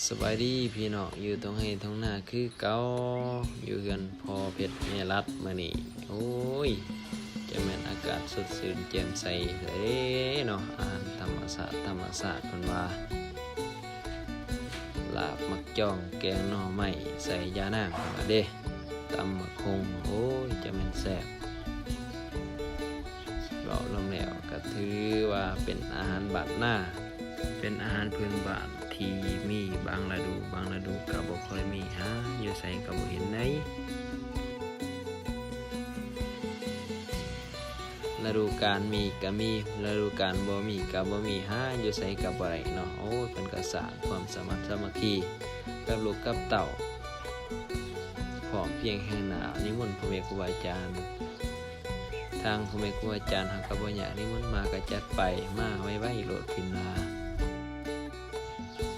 ສະບາຍດີພີ່ນ້ອງ ຢູ່ທົ່ງໄຮ່ທົ່ງນາຄືເກົ່າ ຢູ່ເຮືອນພໍ່ເພັດແມ່ລັດມື້ນີ້. ໂອ້ຍ ຈະແມ່ນອາກາດສົດຊື່ນແຈ່ມໃສເດ້ເນາະ, ອາຫານທຳມະຊາດ ທຳມະຊາດເພິ່ນວ່າ ລາບໝາກຈອງ ແກງໜໍ່ໄມ້ໃສ່ຢານາງເພິ່ນວ່າເດ້, ຕຳໝາກຫຸ່ງ ໂອ້ຍ ຈະແມ່ນແຊບ. ເວົ້າລວມແລ້ວກໍຖືວ່າເປັນອາຫານບ້ານນາ ເປັນອາຫານພື້ນບ້ານທີ່ມີບາງລະດູ, ບາງລະດູກໍບໍ່ຄ່ອຍມີ, ຫາຢູ່ໃສກໍບໍ່ເຫັນໃດ໋. ລະດູການມີກໍມີ, ລະດູການບໍ່ມີກໍບໍ່ມີ, ຫາຢູ່ໃສກໍບໍ່ໄດ້ເນາະ. ໂອ້ຍ ເພິ່ນກໍສ້າງຄວາມສາມັກສາມັກຄີກັບລູກກັບເຕົ້າ ພ້ອມພຽງແຫ່ງໜ້ານິມົນພໍ່ແມ່ຄູບາອາຈານ. ທາງພໍ່ແມ່ຄູອາຈານຫາກກໍບໍ່ຍາກ, ນິມົນມາກໍຈັດໄປ, ມາໄວໆໂລດພິນວ່າ.